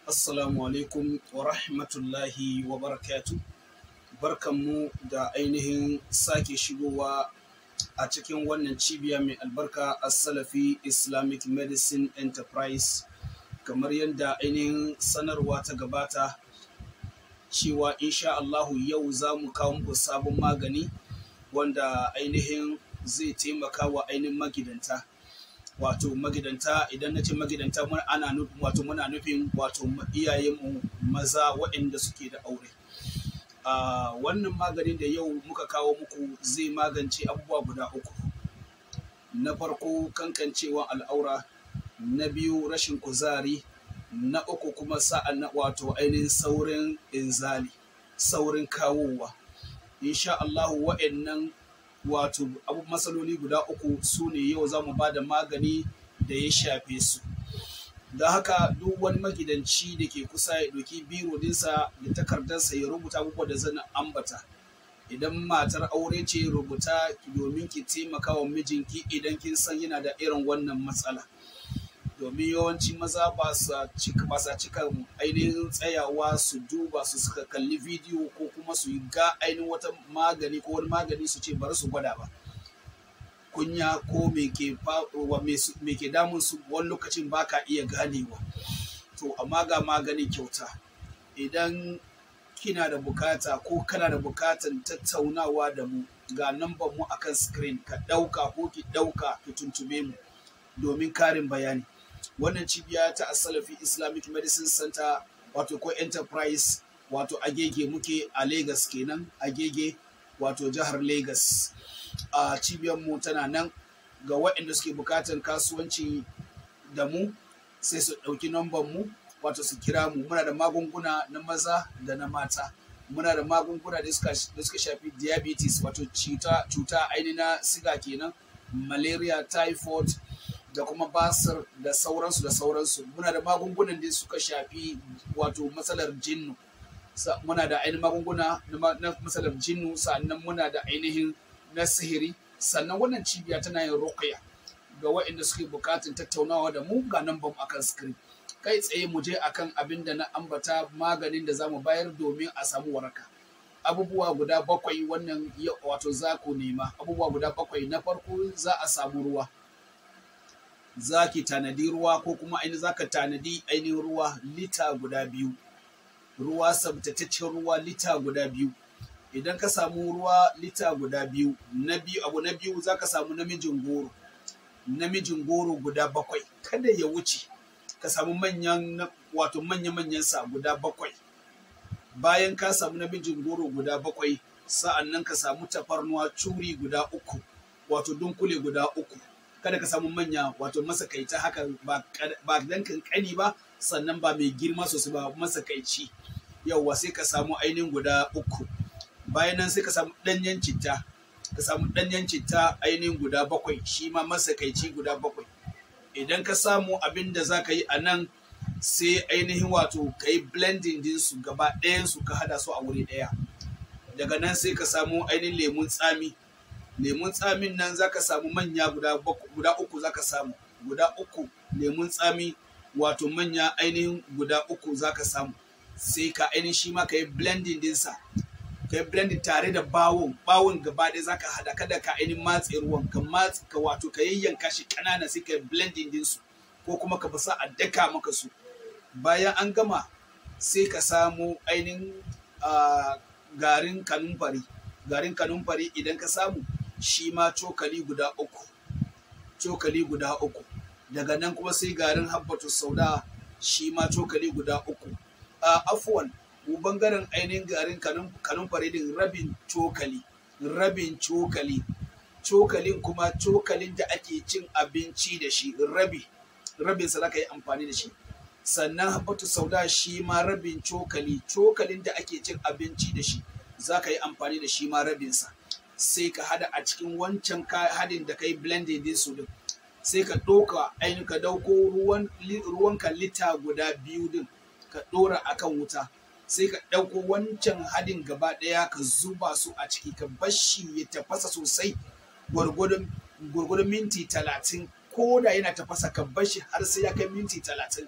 Assalamu alaikum wa rahmatullahi wa barakatu. Barkanmu da ainihin sake shigowa a cikin wannan cibiya mai albarka As-Salafi Islamic Medicine Enterprise, kamar yadda ainihin sanarwa ta gabata cewa insha Allahu yau za mu kawo muku sabon magani wanda ainihin zai taimaka wa ainihin magidanta. Wato magidanta, idan na ce magidanta ana nufin wato muna nufin wato iyayenmu maza waɗanda suke da aure. Wannan maganin da yau muka kawo muku zai magance abubuwa guda uku. Na farko, kankancewan al'aura. Na biyu, rashin kuzari. Na uku kuma sa'an na wato ainihin saurin inzali, saurin kawowa. Insha Allahu waɗannan wato matsaloli guda uku su ne yau za mu ba da magani da ya shafe su. Don haka duk wani magidanci da ke kusa ya ɗauki biro dinsa da takardarsa ya rubuta abubuwa da zan ambata. Idan matar aure ce, rubuta domin ki taimaka wa mijinki idan kin san yana da irin wannan matsala. Domin yawanci maza ba sa cika ainihin tsayawa su duba su suka kalli bidiyo ko kuma su yi ga ainihin wata magani ko wani magani su ce bari su gwada ba. Kunya ko me ke damun su wani lokacin ba ka iya ganewa. To amma ga magani kyauta. Idan kina da bukata ko kana da bukatan tattaunawa da mu, ga namban mu akan screen, ka ɗauka ko ki ɗauka ki tuntube mu domin karin bayani. Wannan cibiya ta As-Salafi Islamic Medicine Center wato ko Enterprise, wato Agege muke a Lagos kenan, Agege wato jihar Lagos. A cibiyar mu tana nan ga waɗanda suke bukatan kasuwanci da mu, sai su ɗauki namban mu wato su kira mu. Muna da magunguna na maza da na mata. Muna da magunguna da suka shafi diabetes, wato cuta ainihin na siga kenan, malaria, typhoid da kuma basir da sauransu da sauransu. Muna da magungunan da suka shafi wato matsalar jinnu. Muna da ainihin magunguna na matsalar jinnu, sannan muna da ainihin na sihiri. Sannan wannan cibiya tana yin ruqya ga waɗanda suke bukatun tattaunawa da mu, ga namban akan screen. Kai tsaye mu je akan abin da na ambata, maganin da zamu bayar domin a samu waraka. Abubuwa guda bakwai wannan wato za ku nema. Abubuwa guda bakwai. Na farko, za a samu ruwa. Za ki tanadi ruwa ko kuma ainihin za ka tanadi ainihin ruwa lita guda biyu. Ruwa, tsabtataccen ruwa lita guda biyu. Idan ka samu ruwa lita guda biyu, na biyu, abu na biyu, za ka samu namijin goro. Namijin goro guda bakwai, kada ya wuce. Ka samu manyan wato manya-manyan sa guda bakwai. Bayan ka samu namijin goro guda bakwai, sa'an nan ka samu tafarnuwa curi guda uku, wato dunkule guda uku. Kada ka samu manya, wato masakaita haka, ba dan kankani ba, sannan ba mai girma sosai ba, masakaici. Yauwa, sai ka samu ainihin guda uku. Bayan nan sai ka samu ɗanyen citta. Ka samu ɗanyen citta ainihin guda bakwai, shi ma masakaici guda bakwai. Idan ka samu, abin da za ka yi a nan, sai ainihin wato ka yi blending dinsu gaba ɗayansu, ka hada su a wuri ɗaya. Daga nan sai ka samu ainihin lemun tsami. Lemun tsamin nan za ka samu manya guda uku, za ka samu guda uku lemun tsami, wato manya ainihin guda uku za ka samu. Sai ka ainihin shi ma ka yi blending dinsa, ka yi blending tare da bawon. Bawon gaba ɗaya za ka hada, kada ka ainihin matse ruwan, ka matse ka wato ka yayyanka shi ƙanana, sai ka yi blending dinsu ko kuma ka sa a daka maka su. Bayan an gama, sai ka samu ainihin garin kanumfari. Garin kanumfari idan ka samu shi ma cokali guda uku, cokali guda uku. Daga nan kuma sai garin habbatu sauda, shi ma cokali guda uku. Afuwan, bangaren ainihin garin kanumfari din, rabin cokali, rabin cokali. Cokalin kuma cokalin da ake cin abinci da shi, rabi, rabin sa zaka yi amfani da shi. Sannan habbatu sauda shi ma rabin cokali, cokalin da ake cin abinci da shi zaka yi amfani da shi ma rabin sa. Sai ka hada a cikin wancan hadin da kai blending din su din. Sai ka ɗauka ainihin ka dauko ruwanka lita guda biyu din, ka ɗora akan wuta. Sai ka ɗauko wancan hadin gaba ɗaya ka zuba su a ciki, ka bashi ya tafasa sosai gwargwadon minti 30. Ko da yana tafasa, ka bashi har sai ya kai minti 30.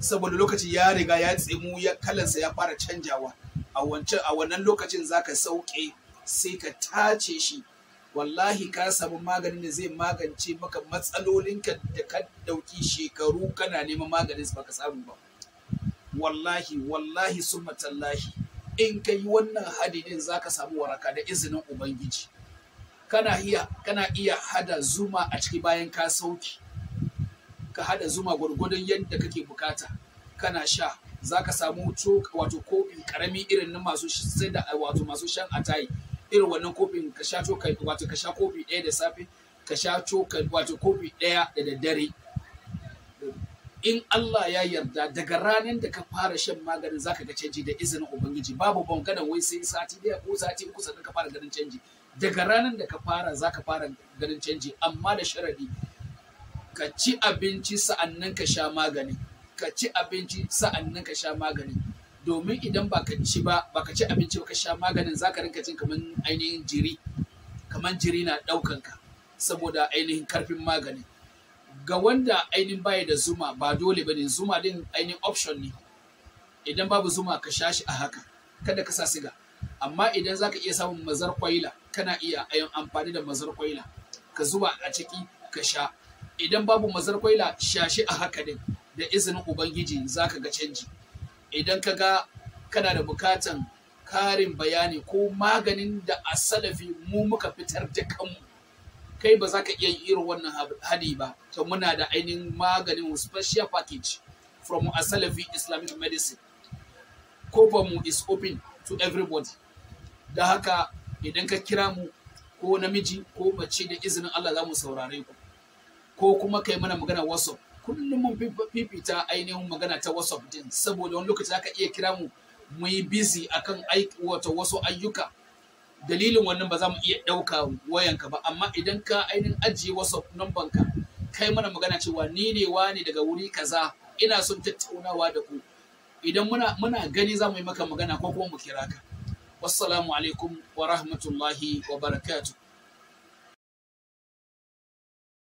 Saboda lokaci ya riga ya tsimu, ya kalansa ya fara canjawa. A wancan a wannan lokacin zaka sauke, sai ka tace shi. Wallahi ka samu maganin da zai magance maka matsalolinka da ka dauki shekaru kana neman maganin su baka samu ba. Wallahi, wallahi, summa tallahi, in ka yi wannan hadidin zaka samu waraka da izinin Ubangiji. Kana iya hada zuma a ciki. Bayan ka sauki, ka hada zuma gwargwadon yadda kake bukata, kana sha, zaka samu, wato kofi karami irin na masu sai da, wato masu shan atayi, irin wannan kofin, ka sha cokali, wato ka sha kofi ɗaya da safe, ka sha cokali, wato kofi ɗaya da daddare. In Allah ya yarda, daga ranar da ka fara shan maganin zaka ga canji da izinin Ubangiji. Babu bangadan wai sai sati ɗaya ko sati 3 sannan ka fara ganin canji. Daga ranar da ka fara zaka fara ganin canji, amma da sharadi ka ci abinci sa'annan ka sha magani. Ka ci abinci sa'annan ka sha magani, domin idan baka ci ba, baka ci abinci ba ka sha maganin, zaka rinka jin kaman ainihin jiri, kaman jiri na daukan ka, saboda ainihin karfin magani. Ga wanda ainihin baya da zuma, ba dole bane zuma din, ainihin option ne. Idan babu zuma, ka sha shi a haka, kada ka sa siga. Amma idan zaka iya samun mazar kwaila, kana iya ayin amfani da mazar kwaila, ka zuba a ciki ka sha. Idan babu mazar kwaila, sha shi a haka din, da izinin Ubangiji zaka ga canji. Idan ka ga kana da bukatan karin bayani ko maganin da a Salafi mu muka fitar da kanmu, kai ba za ka iya irin wannan hadi ba, to muna da ainihin maganin special package from Asalafi Islamic Medicine. Kofar mu is open to everybody. Da haka idan ka kira mu, ko namiji ko mace, da izinin Allah za mu saurare ku, ko kuma kai mana magana WhatsApp. Kullum mun fifita ainihin magana ta WhatsApp din, saboda wani lokaci zaka iya kira mu, mu yi busy akan aiki, wato wasu ayyuka. Dalilin wannan ba za mu iya ɗauka wayanka ba. Amma idan ka ainihin ajiye WhatsApp number ka, kai mana magana cewa ni ne wani daga wuri kaza, ina son tattaunawa da ku, idan muna gani za mu yi maka magana ko kuma mu kira ka. Wassalamu alaikum wa rahmatullahi wa barakatuh.